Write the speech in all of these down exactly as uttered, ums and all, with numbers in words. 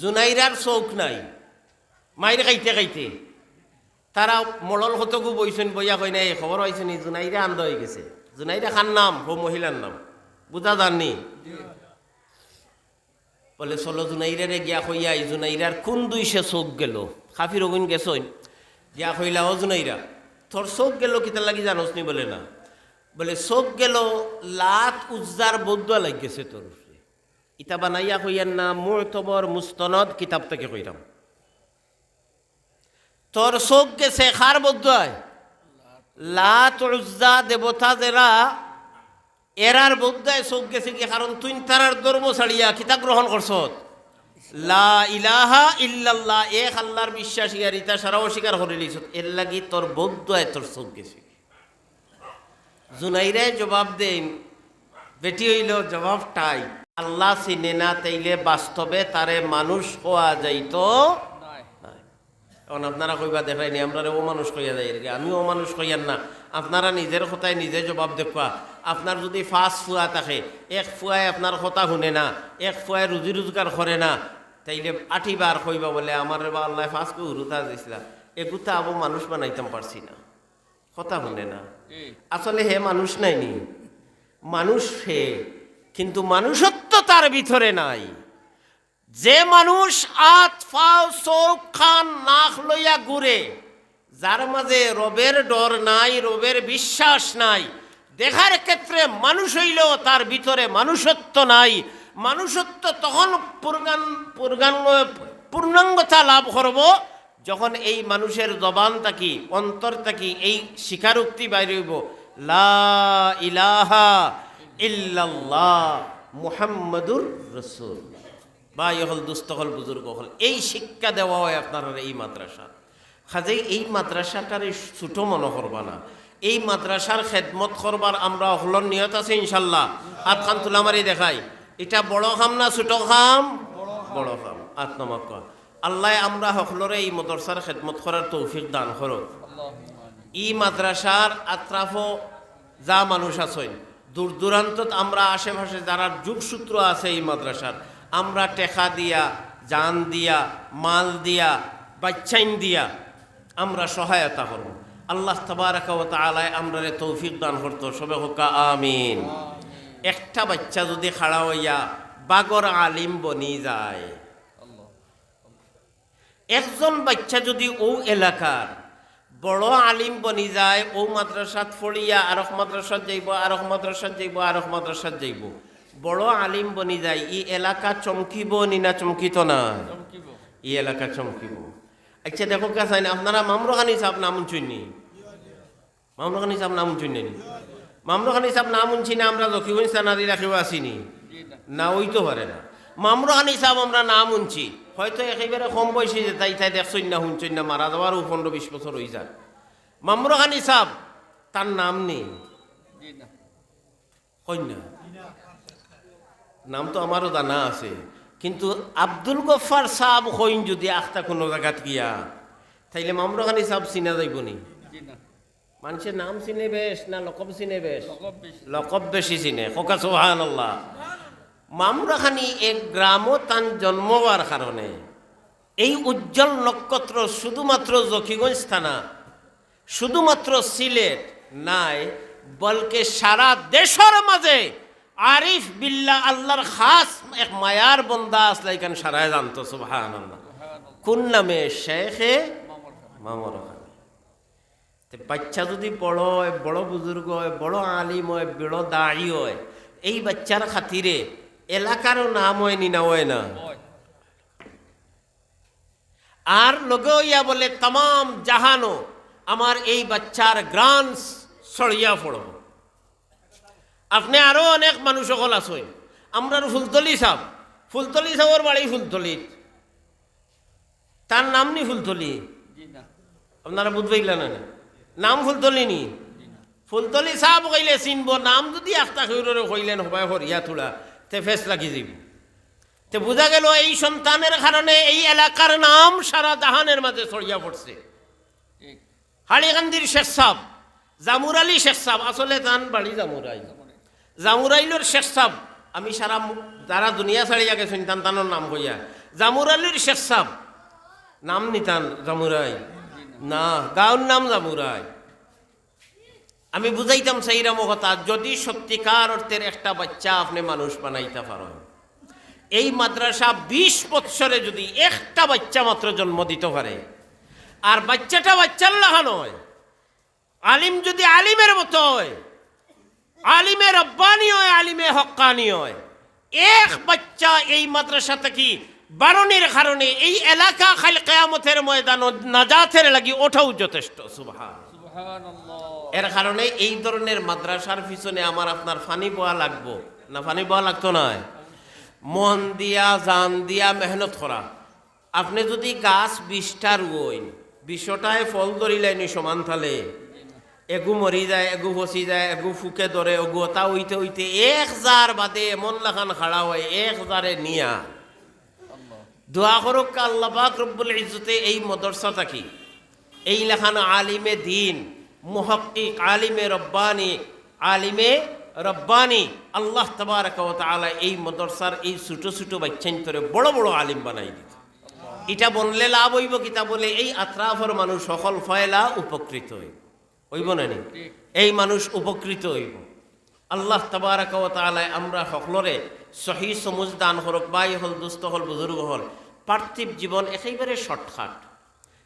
জুনাইরার চউখ নাই, মাইর খাইতে খাইতে। তারা মডল কতগু বইছইন, বইয়া কইন, "এই খবর পাইছনি, জুনাইরা আন্ধা অইগেছে।" জুনাইরা কার নাম? অউ মহিলার নাম। বুঝা যারনি? বলে, "চলো জুনাইরারে গিয়া কইয়া আই, জুনাইরার কুন দুইশে চউখ গেল।" কাফির অগুইন গেছইন, গিয়া কইলা, "ও জুনাইরা, তোর চউখ গেল কিতার লাগি জানোস নি?" বলে, "না।" বলে, "চউখ গেল, লাত উজ্জার বদদোয়া লাগিগেছে তোর উপরে।" ইতা বানাইয়া কইয়ার না, মুতবর মুস্তনদ কিতাব থাকি কইরাম। তোর চউখ গেছে কার বদদোয়ায়? লাত উজ্জা দেবতা যেরা, এরার বদদোয়ায় চউখ গেছে গি, কারণ তুইন তারার ধর্ম ছাড়িয়া কিতা গ্রহণ করছত? লা ইলাহা ইল্লাল্লাহ, এক আল্লার বিশ্বাসী, আর ইতা সারা অস্বীকার করিলিছত। এর লাগি তোর বদদোয়ায় তোর চউখ গেছে। জুনাইরায় জবাব দেইন, বেটি অইলো জবাব টাই। আল্লা চিনে না, তাইলে বাস্তবে তারে মানুষ কওয়া যাইতো নায়। অখন আপনারা কইবা, "দেখরায়নি, আমরারে অমানুষ কইয়া যাইরগি।" আমি অমানুষ কইয়ার না, আপনারা নিজের কথায় নিজে জবাব দেউক্কা। আপনার যুদি পাঁচ ফুয়া থাকে, এক ফুয়ায় আপনার কথা হুনে না, এক ফুয়ায় রুজি রুজগার করে না, তাইলে আটিবা আর কইবা বলে, "আমারে বা আল্লায় পাঁচগু হুরুতা দিছলা, এগুতা আবো মানুষ বানাইতাম পারছি না।" কথা হুনে না। আসলে হে মানুষ নায়নি, মানুষ হে, কিন্তু মানুষত্ব তার ভিতরে নাই। যে মানুষ আত, পাও, চউখ, কান, নাক লইয়া ঘুরে, যার মাঝে রবের ডর নাই, রবের বিশ্বাস নাই, দেখার ক্ষেত্রে মানুষ অইলেও তার ভিতরে মানুষত্ব নাই। মানুষত্ব তখন পূর্ণান-, পূর্ণাঙ্গ-, পূর্ণাঙ্গতা লাভ করবো, যখন এই মানুষের জবান থাকি, অন্তর থাকি এই স্বীকারোক্তি বাইর অইবো, "লা ইলাহা ইল্লাল্লাহ মুহাম্মাদুর রাসূলুল্লাহ।" ভাই অকল, দোস্ত অকল, বুজুর্গ অকল, এই শিক্ষা দেওয়া অয় আপনারারে এই মাদ্রাসাত। কাজেই এই মাদ্রাসাটারে ছোট মনো করবা না। এই মাদ্রাসার খেদমত করবার আমরা অকলর নিয়ত আছে ইনশাল্লাহ। আতখান তুলা মারি দেখাই, ইটা বড় কাম না ছোট কাম? বড় কাম। আত নমাক্কা। আল্লায় আমরা হকলরে এই মাদ্রাসার খেদমত করার তৌফিক দান করো। ই মাদ্রাসার আত্রাফো যা মানুষ আছইন, দূর দূরান্তত আমরা আশেপাশে যারা যোগসূত্র আছে এই মাদ্রাসার, আমরা টেকা দিয়া, জান দিয়া, মাল দিয়া, বাইচ্চাইন দিয়া আমরা সহায়তা করমু। আল্লাহ তাবারাকা ওয়া তাআলায় আমরারে তৌফিক দান করতো। সবে কউক্কা আমিন। একটা বাইচ্চা যুদি খাড়া অইয়া বাগর আলিম বনি যায়, একজন বাইচ্চা যুদি অউ এলাকার বড় আলিম বনি যায়, অউ মাদ্রাসাত পড়িয়া আরক মাদ্রাসাত যাইবো, আরক মাদ্রাসাত যাইবো, আরক মাদ্রাসাত যাইবো, বড় আলিম বনি যায়, ই এলাকা চমকিবো নি না চমকিতো না? ই এলাকা চমকিবো। আইচ্ছা, দেখউক্কা চাইন, আপনারা মামরুখানি সাব নাম হুনছইন নি? মামরুখানি সাব নাম হুনছইন নি? মামরুখানি সাব নাম হুনছি না আমরা জকিগঞ্জ থানার ইলাকাত আছি নি? না, অইতো পারে না। মামরুখানি সাব আমরা নাম হুনছি, হয়তো একেবারে কম বয়সী যেতা, ইতায় দেখছইন না, হুনছইন না, মারা যাওয়ারও পনরো বিশ বছর অইযার। মামরুখানি সাব, তান নাম নি? কইন না? নাম তো আমারও জানা আছে, কিন্তু আব্দুল গফফার সাব কইন যুদি আখতা কুনু জাগাত গিয়া, তাইলে মামরুখানি সাব চিনা যাইবো নি? মানষে নাম চিনে বেশ না লকব চিনে বেশ? লকব বেশি। লকব বেশি চিনে। কউক্কা সুবহানাল্লাহ। মামরুখানি এক গ্রামো তান জন্ম অওয়ার কারণে এই উজ্জ্বল নক্ষত্র শুধুমাত্র জকিগঞ্জ থানা, শুধুমাত্র সিলেট নায়, বলকে সারা দেশর মাঝে আরিফ বিল্লাহ, আল্লার খাস এক মায়ার বন্দা আছলা, ইখান সারায় জানতো। সুবহানাল্লাহ। কুন নামে? শেখে মামরুখানি। তে বাইচ্চা যুদি বড় অয়, বড় বুজুর্গ অয়, বড় আলিম অয়, বড় দায়ী অয়, এই বাইচ্চার খাতিরে এলাকারও নাম অয় নি না অয় না? আর লগে অইয়া বলে, "তামাম জাহানো আমার এই বাইচ্চার ঘ্রাণ ছড়িয়া পড়বো।" আপনে আরো অনেক মানুষ অকল আছইন, আমরার ফুলতলি সাব, ফুলতলি সাবর বাড়ি ফুলতলিত, তার নাম নি ফুলতলি? জি না। আপনারা বুঝবাইলা না নি? নাম ফুলতলি নি? জি না। ফুলতলি সাব কইলে চিনবো, নাম যুদি আখতা কেউররে কইলেন হবায় হরিয়া তুলা, তে ফেস লাগি যাইবো। তে বুঝা গেল এই সন্তানের কারণে এই এলাকার নাম সারা জাহানের মাঝে ছড়িয়া পড়ছে। ঠিক। হাড়িকান্দির শেখ সাব, জামুর আলী শেখ সাব, আসলে তান বাড়ি জামুরাইল। জামুরাইলর শেখ সাব, আমি সারা মু-, যারা দুনিয়া ছাড়িয়া গেছইন, তান তানর নাম কইয়া। জামুরালির শেখ সাব, নাম নিতাম জামুরাই, না, গাঁওর নাম জামুরাই। আমি বুঝাইতাম চাইরাম অউ কথা, যদি সত্যিকার অর্থের একটা বাচ্চা আপনে মানুষ বানাইতা পারইন, এই মাদ্রাসা বিশ বৎসরে যদি একটা বাচ্চা মাত্র জন্ম দিতো পারে, আর বাচ্চাটা বাচ্চার লাখান অয়, আলিম যদি আলিমের মতো অয়, আলিমে রব্বানি অয়, আলিমে হক্কানি অয়, এক বাচ্চা এই মাদ্রাসা থাকি বারনির কারণে এই এলাকা কাইল কিয়ামতের ময়দানো নাজাতের লাগি অটাউ যথেষ্ট। সুবহান। সুবহানাল্লাহ। এর কারণে এই ধরনের মাদ্রাসার পিছনে আমার আপনার পানি বওয়া লাগবো না, পানি বওয়া লাগতো নায়? মন দিয়া, জান দিয়া মেহনত করা। আপনে যদি গাছ বিশটা রুয়ইন, বিশটায় ফল ধরিলাইনি সমান তালে, এগু মরি যায়, এগু ফসি যায়, এগু ফুকে ধরে, অগু অতা অইতে অইতে এক জার বাদে এমন লাখান খাড়া অয়, এক জারে নিয়া। দোয়া করউক্কা আল্লাহ পাক রব্বুল ইজ্জতে এই মাদ্রাসা থাকি এই লাখান আলিমে দিন, মুহাক্কিক, আলিমে রব্বানি, আলিমে রব্বানি, আল্লাহ তাবারাকা ওয়া তাআলা এই মাদ্রাসার এই ছোট ছোট বাচ্চাইন্তরে বড় বড় আলিম বানাই দিত। ইটা বনলে লাভ অইবো কিতা? বলে এই আতরাফর মানুষ হকল ফয়লা উপকৃত অইবো, অইবো না নি? এই মানুষ উপকৃত অইবো। আল্লাহ তাবারাকা ওয়া তাআলায় আমরা হকলরে সহি সমুজ দান করউক। ভাই হকল, দোস্ত হকল, বুজুর্গ হকল, পার্থিব জীবন একেবারে shortcut।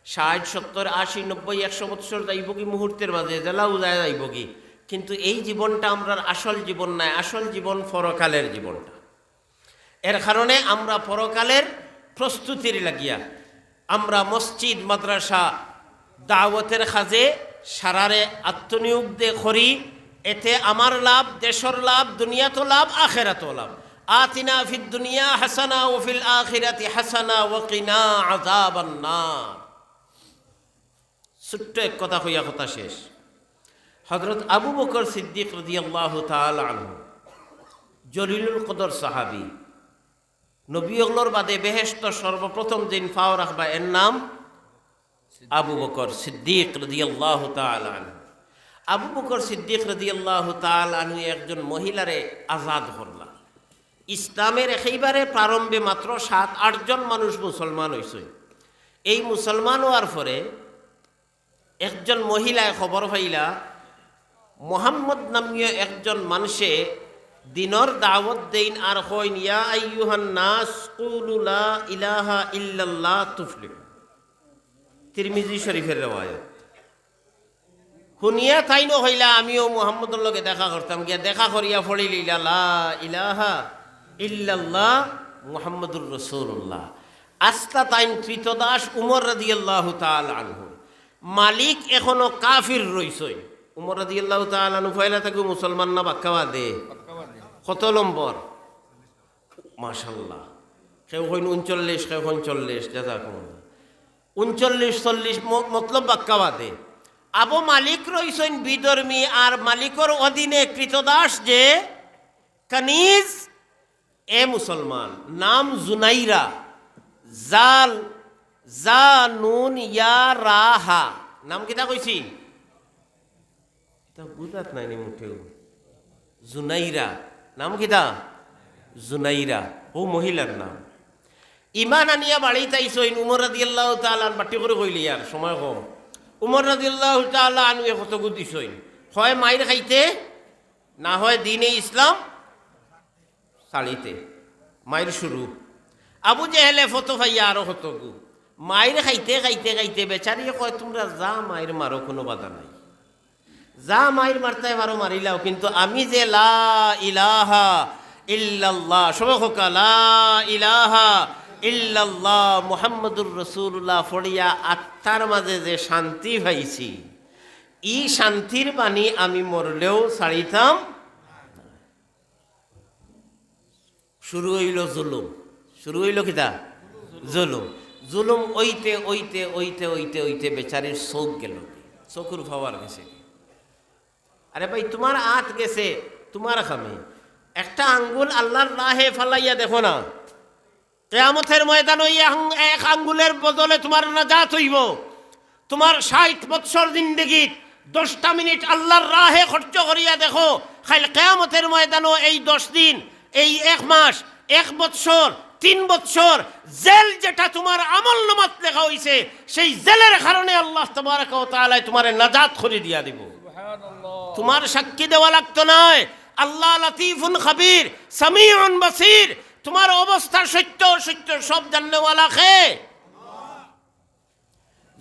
ষাইট, সত্তর, আশি, নব্বই, একশো বৎসর যাইবোগি মুহূর্তের মাঝে, যেলাউ যায় যাইবোগি। কিন্তু এই জীবনটা আমরার আসল জীবন নায়, আসল জীবন পরকালের জীবনটা। এর কারণে আমরা পরকালের প্রস্তুতির লাগিয়া আমরা মসজিদ, মাদ্রাসা, দাওয়াতের কাজে সারারে আত্মনিয়োগ দে করি। এতে আমার লাভ, দেশর লাভ, দুনিয়াত লাভ, আখেরাত লাভ। আতিনা ফিদ দুনিয়া হাসানা ওয়া ফিল আখিরাতি হাসানা ওয়া কিনা আযাবান নার। ছোট্ট এক কথা কইয়া কথা শেষ। হযরত আবু বকর সিদ্দিক রাদিয়াল্লাহু তাআলা আনহু, জলিলুল কদর সাহাবী, নবী অকলর বাদে বেহেশতো সর্বপ্রথম যেইন পাও রাখবা, এর নাম আবু বকর সিদ্দিক রাদিয়াল্লাহু তাআলা আনহু। আবু বকর সিদ্দিক রাদিয়াল্লাহু তাআলা আনহু একজন মহিলারে আজাদ করলা। ইসলামের একেবারে প্রারম্ভে মাত্র সাত আট জন মানুষ মুসলমান অইছে। এই মুসলমান অওয়ার পরে একজন মহিলায় খবর পাইলা, মোহাম্মদ নামীয় একজন মানষে দিনর দাওয়াত দেইন আর কইন, "ইয়া আইয়ুহান নাস কুলু লা ইলাহা ইল্লাল্লাহ তুফলিহু।" তিরমিজি শরীফের রেওয়ায়ত। হুনিয়া তাইনও কইলা, "আমিও মুহাম্মদর লগে দেখা করতাম।" গিয়া দেখা করিয়া পড়ি লইলা, "লা ইলাহা ইল্লাল্লাহ মুহাম্মাদুর রাসূলুল্লাহ।" আস্তা তাইন কৃতদাস উমর রাদিয়াল্লাহু তাআলা আনহু। মালিক এখনো কাফির রইছইন। উমর রাদিয়াল্লাহু তাআলা আনহু পয়লা থাকি মুসলমান না বাক্কা বাদে? কত নম্বর? মাশাআল্লাহ। কেউ কইন ঊনচল্লিশ, কেউ কইন চল্লিশ, জাযাকুমুল্লাহ। ঊনচল্লিশ, চল্লিশ ম-, মতলব বাক্কা বাদে। আবু মালিক রইছইন বিধর্মী, আর মালিকর অধীনে কৃতদাস যে কানিজ, এ মুসলমান, নাম জুনাইরা, জাল, জা নুন ইয়া রা হা। নাম কিতা কইছি? ইতা বুঝাত নাইনি মুটেও। জুনাইরা। নাম কিতা? জুনাইরা। অউ মহিলার নাম। ইমান আনিয়া বাড়িত আইছইন, উমর রাদিয়াল্লাহু তাআলা আনহু বাট্টি করি কইলিয়ার, সময় কম। উমর রাদিয়াল্লাহু তাআলা আনহুয়ে কতগু দিছইন। হয় মাইর খাইতে, না হয় দ্বীনে ইসলাম ছাড়িতে। মাইর শুরু। আবু জেহেলে ফতো পাইয়া আরো কতগু। মাইর খাইতে, খাইতে, খাইতে বেচারিয়ে কয়, "তুমরা যা মাইর মারো, কুনু বাধা নাই। যা মাইর মারতায় পারো মারিলাও, কিন্তু আমি যে লা ইলাহা ইল্লাল্লাহ, সবে কউক্কা, লা ইলাহা ইল্লাল্লাহ মুহাম্মাদুর রাসূলুল্লাহ পড়িয়া আত্মার মাঝে যে শান্তি পাইছি, ই শান্তির পানি আমি মরলেও ছাড়িতাম।" শুরু অইলো জুলুম। শুরু অইলো কিতা? জুলুম। জুলুম অইতে, অইতে, অইতে, অইতে, অইতে বেচারির চউখ গেলো। চউখর পাওয়ার গেছে। আরে ভাই, তুমার আত গেছে, তুমার কামে। একটা আঙ্গুল আল্লার রাহে ফালাইয়া দেখো না। কিয়ামতের ময়দানো ই আং-, এক আঙ্গুলের বদলে তুমার নাজাত অইবো। তুমার ষাইট বৎসর জিন্দেগিত দশটা মিনিট আল্লার রাহে খরচ করিয়া দেখো, কাইল কিয়ামতের ময়দানো এই দশ দিন, এই এক মাস, এক বৎসর, তিন বৎসর জেল, যেটা তুমার আমল নামাত লেখা অইছে, সেই জেলের কারণে আল্লাহ তাবারাকা ওয়া তাআলায় তুমারে নাজাত করি দিয়া দিবো। তুমার সাক্ষী দেওয়া লাগতো নায়। আল্লাহ লাতিফুন খাবির, সামিউন বাসির, তুমার অবস্থা সত্য অসত্য সব জাননেওয়ালা কে?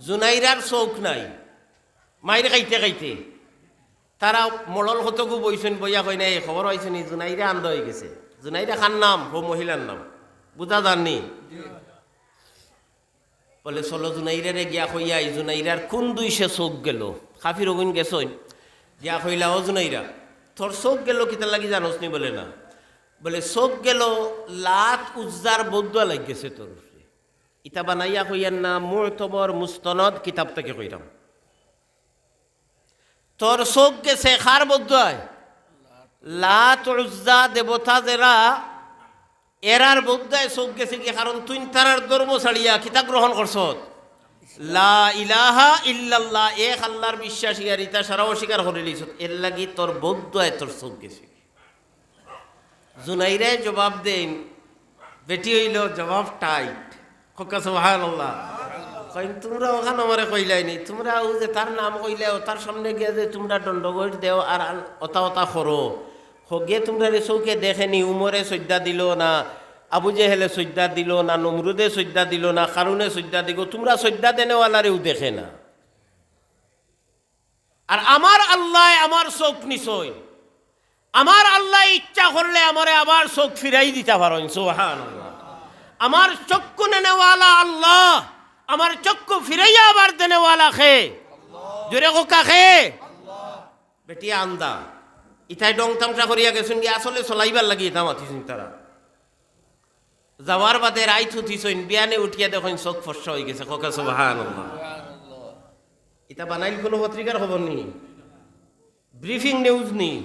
জুনাইরার চউখ নাই, মাইর খাইতে খাইতে। তারা মডল কতগু বইছইন, বইয়া কইন, "এই খবর পাইছো নি, জুনাইরা আন্ধা অইগেছে।" জুনাইরা কার নাম? হউ মহিলার নাম। বুঝা যার নি? বলে, "চলো জুনাইরারে গিয়া কইয়াই, জুনাইরার কুন দুইশে চউখ গেলো।" কাফির অগুইন গেছইন, গিয়া কইলা, "ও জুনাইরা, তোর চউখ গেলো কিতার লাগি জানোস নি?" বলে, "না।" বলে, "চউখ গেলো, লাত উজ্জার বদদোয়া লাগিগেছে তোর উপরে।" ইতা বানাইয়া কইয়ার না, মুতবর মুস্তনদ কিতাব থাকি কইরাম। তোর চউখ গেছে কার বদদোয়ায়? লাত উজ্জা দেবতা যেরা, এরার বদদোয়ায় চউখ গেছে গি, কারণ তুই তারার ধর্ম ছাড়িয়া কিতা গ্রহণ করছত? লা ইলাহা ইল্লাল্লাহ, এক আল্লাহর বিশ্বাসী, আর ইতা সারা অস্বীকার করিলিছত। এরলাগি তোর বদদোয়ায় তোর চউখ গেছে। জুনাইরায় জবাব দেইন, বেটি অইলো জবাব টাইট। কউক্কা সুবহানাল্লাহ। কইন, "তুমরা অখান আমারে কইলায় নি, তুমরা অউ যে তার নাম কইলায়, অতার সামনে গিয়া যে তুমরা দণ্ডগইট দেও আর আন-, অতা অতা করো, হগিয়ে তুমরারে চউখে দেখে নি, উমরে সইজদা দিলো না, আবু জেহেলে সইজদা দিলো না, নমরুদে সইজদা দিলো না, কারুনে সইজদা দিগো, তুমরা সইজদা দেনেওয়ালারেউ দেখে না।" আর আমার আল্লায় আমার চউখ নিছইন। আমার আল্লায় ইচ্ছা করলে আমারে আবার চউখ ফিরাই দিতা পারইন। সুবহানাল্লাহ। আমার চক্ষু নেনেওয়ালা আল্লাহ, আমার চক্ষু ফিরাইয়া আবার দেনেওয়ালা কে? জোরে কউক্কা কে? বেটি আন্দা। ইতায় ঢং তামশা করিয়া গেছইন গি, আসলে চলাইবার লাগি ইতা মাতিছইন তারা। যাওয়ার বাদে রাইত হুতিছইন, বিয়ানে উঠিয়া দেখইন চউখ ফর্সা অইগেছে। কউক্কা সুবহানাল্লাহ। ইতা বানাইল কুনু পত্রিকার খবর নি, ব্রিফিং নিউজ নি,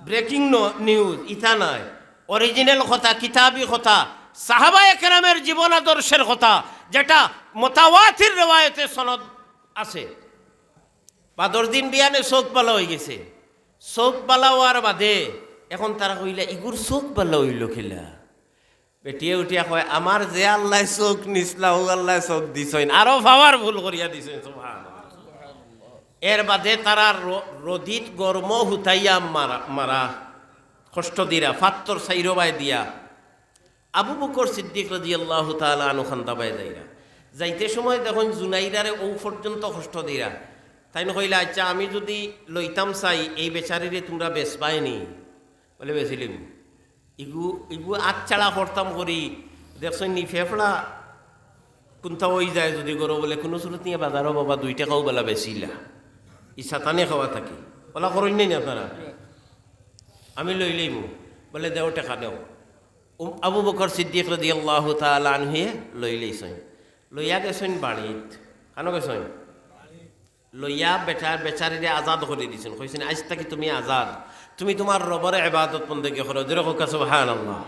ব্রেকিং ন-, নিউজ, ইতা নায়। অরিজিনাল কথা, কিতাবি কথা, সাহাবায়ে কেরামের জীবন আদর্শের কথা, যেটা মুতাওয়াতির রেওয়ায়েতে সনদ আছে। বাদর দিন বিয়ানে চউখ বালা অইগেছে। চউখ বালা অওয়ার বাদে এখন তারা কইলা, "ইগুর চউখ বালা অইলো কিলা?" বেটিয়ে উঠিয়া কয়, "আমার যে আল্লায় চউখ নিছলা, অউ আল্লায় চউখ দিছইন, আরো পাওয়ারফুল করিয়া দিছইন।" সুবহানাল্লাহ। এর বাদে তারা র-, রদিত গরমো হুতাইয়া মারা, মারা, কষ্ট দিরা, ফাত্তর চাইরোবায় দিয়া। আবু বকর সিদ্দিক রাদিয়াল্লাহু তাআলা আনহু কান্দাবায় যাইরা। যাইতে সময় দেখইন জুনাইরারে অউ পর্যন্ত কষ্ট দিরা। তাইন কইলা, "আচ্ছা, আমি যুদি লইতাম চাই, এই বেচারিরে তুমরা বেচবায় নি?" বলে, "বেচিলিমু।" ইগু, ইগু আতছাড়া করতাম করি, দেখছইন নি ফেফড়া কুন্তা অইযায় যুদি গরো, বলে, "কুনু সুরত নিয়া বাজারো বাবা দুই টেকাউ বালা বেচিলা।" ই সাতানে খাওয়া থাকি। অলা করইন নি আপনারা? "আমি লইলিমু।" বলে, "দেও টেকা দেও।" উম, আবু বকর সিদ্দিক রাদিয়াল্লাহু তাআলা আনহুয়ে লইলিছইন। লইয়া গেছইন বাড়িত। কানো গেছইন? লইয়া বেটা-, বেচারিরে আজাদ করি দিছইন। কইছইন, "আইজ থাকি তুমি আজাদ। তুমি তুমার রবর ইবাদত বন্দেগি করো।" জোরে কউক্কা সুবহানাল্লাহ।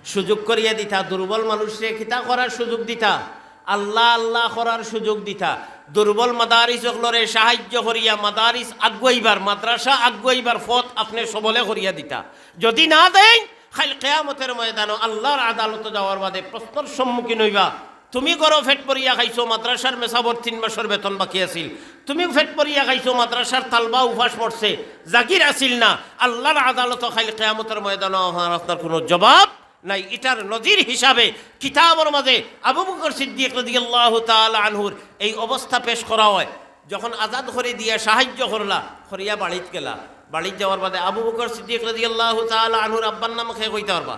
সুযোগ করিয়া দিতা, দুর্বল মানুষরে কিতা করার সুযোগ দিতা? আল্লাহ আল্লাহ করার সুযোগ দিতা। দুর্বল মাদারিস অকলরে সাহায্য করিয়া মাদারিস আগুয়াইবার, মাদ্রাসা আগুয়াইবার পথ আপনে সবলে করিয়া দিতা। যুদি না দেইন, কাইল কিয়ামতর ময়দানো আল্লাহর আদালতো যাওয়ার বাদে প্রশ্নর সম্মুখীন অইবা। তুমি গরো পেট ভরিয়া খাইছো, মাদ্রাসার মেসাবর তিন মাসর বেতন বাকি আছিল। তুমি পেট ভরিয়া খাইছো, মাদ্রাসার তালবা উপাস মরছে, জাগির আছিল না। আল্লাহর আদালতো কাইল কিয়ামতর ময়দানো আমার আপনার কুনু জবাব নাই। ইটার নজির হিসাবে কিতাবর মাঝে আবু বকর সিদ্দিক রাদিয়াল্লাহু তাআলা আনহুর এই অবস্থা পেশ করা অয়। যখন আজাদ করি দিয়া সাহায্য করলা, করিয়া বাড়িত গেলা, বাড়িত যাওয়ার বাদে আবু বকর সিদ্দিক রাদিয়াল্লাহু তাআলা আনহুর আব্বার নাম কে কইতা পারবা?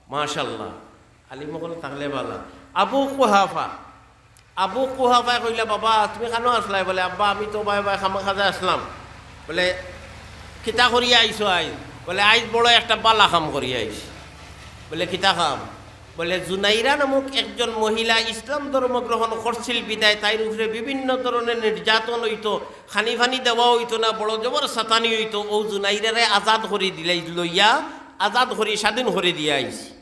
মাশাআল্লাহ, আলিম অকল থাকলে বালা। আবু কুহাফা। আবু কুহাফায় কইলা, "বাবা, তুমি কানো আছলায়?" বলে, "আব্বা, আমি তো বায় বায় কামে কাজে আছলাম।" বলে, "কিতা করিয়া আইছো আইজ?" বলে, "আইজ বড় একটা বালা কাম করিয়া আইছি।" বলে, "কিতা কাম?" বলে, "জুনাইরা নামক একজন মহিলা ইসলাম ধর্ম গ্রহণ করছিল বিধায় তাইর উপরে বিভিন্ন ধরনের নির্যাতন অইতো, খানি-ফানি দেওয়া অইতো না, বড় জবর সাতানি অইতো, অউ জুনাইরারে আজাদ করি দিলাই, লইয়া আজাদ করি স্বাধীন করি দিয়া আইছি।"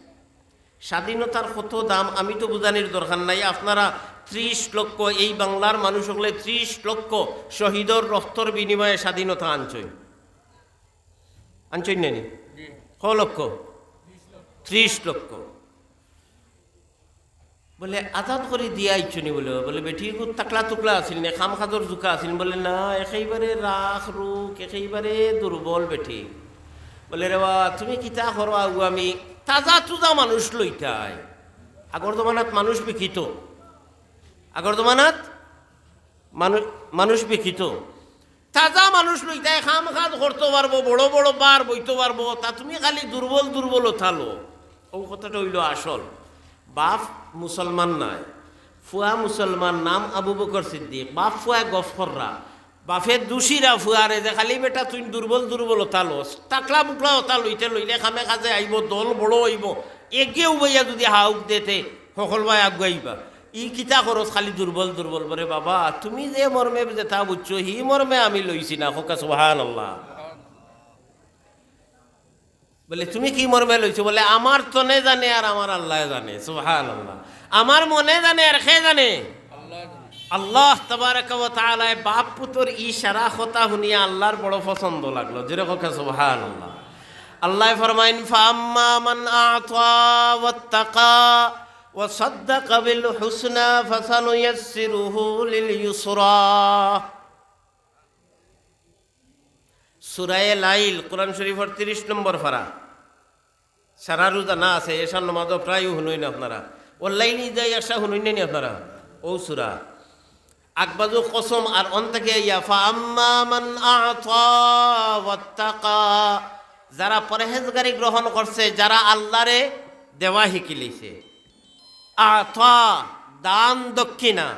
স্বাধীনতার কত দাম আমি তো বুঝানির দরকার নাই। আপনারা ত্রিশ লক্ষ, এই বাংলার মানুষ অকলে ত্রিশ লক্ষ শহীদর রক্তর বিনিময়ে স্বাধীনতা আনছইন, আনছইন না নি? ক লক্ষ? ত্রিশ লক্ষ। বলে, "আজাদ করি দিয়া আইছো নি?" বলে, বলে, "বেটি, খুব তাকলা তুকলা আছিল নে, কাম কাজর জুকা আছিল নি?" বলে, "না, একেবারে রাখ রুখ, একেবারে দুর্বল বেটি।" বলে, "রে বা, তুমি কিতা করো, আউ আমি তাজা তুজা মানুষ লইতায়।" আগর জমানাত মানুষ বিকিত, আগর জমানাত মানু-, মানুষ বিকিত। তাজা মানুষ লইতায়, কাম কাজ করতো পারবো, বড় বড় বার বইতো পারবো, তা তুমি খালি দুর্বল দুর্বল অতা লও। অউ কথাটা অইলো আসল। বাপ মুসলমান নায়, ফুয়া মুসলমান, নাম আবু বকর সিদ্দিক, বাপ ফুয়ায় গফ কররা, বাপে দুষিরা ফুয়ারে যে, "খালি বেটা তুই দুর্বল দুর্বল অতা লস, তাকলা বুকলা অতা লইতে লইলে কামে কাজে আইবো, দল বড় অইবো, এগিয়ে উবাইয়া যুদি হাউক দেতে, হকল ভাই আগুয়াইবা।" ই কিতা খরচ খালি দুর্বল দুর্বল। বলে, "বাবা, তুমি যে মর্মে যেতা বুঝছো, হি মর্মে আমি লইছি না।" কউক্কা সুবহানাল্লাহ। বলে, "তুমি কি মর্মে লইছো?" বলে, "আমার তনে জানে আর আমার আল্লায় জানে।" সুবহানাল্লাহ। "আমার মনে জানে আর কে জানে?" আল্লাহ তাবারাকা ওয়া তাআলায়। বাপ পুতর ই সারা কথা হুনিয়া আল্লাহর বড় পছন্দ লাগলো। জোরে কউক্কা সুবহানাল্লাহ। আল্লায় ফরমাইন, "ফাআম্মা মান আ'তা ওয়াত্তাকা ওয়া সাদ্দাকা বিল হুসনা ফাসানুয়াসসিরুহু লিল ইউসরা।" সূরায়ে লাইল, কোরআন শরীফর ত্রিশ নম্বর পারা। সারা রোজা না আছে, এশার নামাজও প্রায় হুনইন আপনারা। ওয়াল লাইলি ইযা ইয়াগশা হুনইন নি আপনারা? অউ সূরা। আগবাজু কসম আর অন থাকি আইয়া, "ফাআম্মা মান আ'তা ওয়াত্তাকা।" যারা পরহেজগারি গ্রহণ করছে, যারা আল্লাহরে দেওয়া হিকিলিছে। আ'তা, দান দক্ষিণা।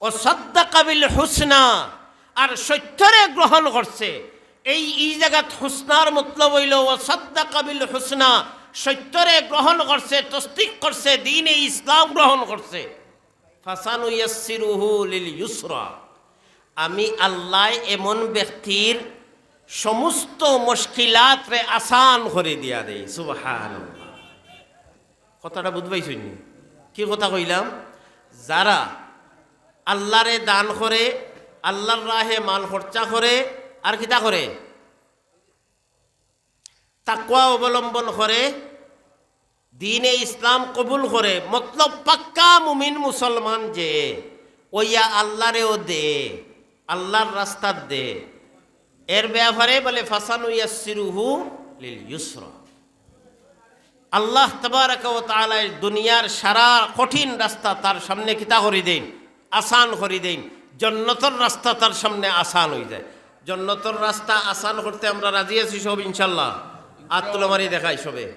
"ওয়া সাদ্দাকা বিল হুসনা", আর সত্যরে গ্রহণ করছে। এই, ই জাগাত হুসনার মতলব অইলো, "ওয়া সাদ্দাকা বিল হুসনা", সত্যরে গ্রহণ করছে, তসদিক করছে, দ্বীনে ইসলাম গ্রহণ করছে। "ফাসানুয়াসসিরুহু লিল ইউসরা", আমি আল্লায় এমন ব্যক্তির সমস্ত মুশকিলাতরে আসান করি দিয়া দেই। সুবহানাল্লাহ। কথাটা বুঝ পাইছইন নি? কি কথা কইলাম? যারা আল্লাহরে দান করে, আল্লাহর রাহে মাল খরচা করে, আর কিতা করে? তাকওয়া অবলম্বন করে, দ্বীনে ইসলাম কবুল করে, মতলব পাক্কা মুমিন মুসলমান যে, অইয়া আল্লাহরেও দে, আল্লাহর রাস্তাত দে, এর ব্যাপারে বলে, "ফাসানুয়াসসিরুহু লিল ইউসরা।" আল্লাহ তাবারাকা ওয়া তাআলায় দুনিয়ার সারা কঠিন রাস্তা তার সামনে কিতা করি দেইন? আসান করি দেইন। জন্নতর রাস্তা তার সামনে আসান অইযায়। জন্নতর রাস্তা আসান করতে আমরা রাজি আছি সব ইনশাআল্লাহ? আত তুলা মারি দেখাই সবে।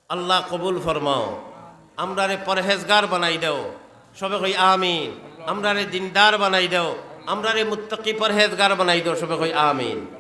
আল্লাহ কবুল ফরমাও। আমরারে পরহেজগার বানাই দেও, সবে কই আমিন। আমরারে দিনদার বানাই দেও, আমরারে মুত্তাকি পরহেজগার বানাই দেও, সবে কই আমিন।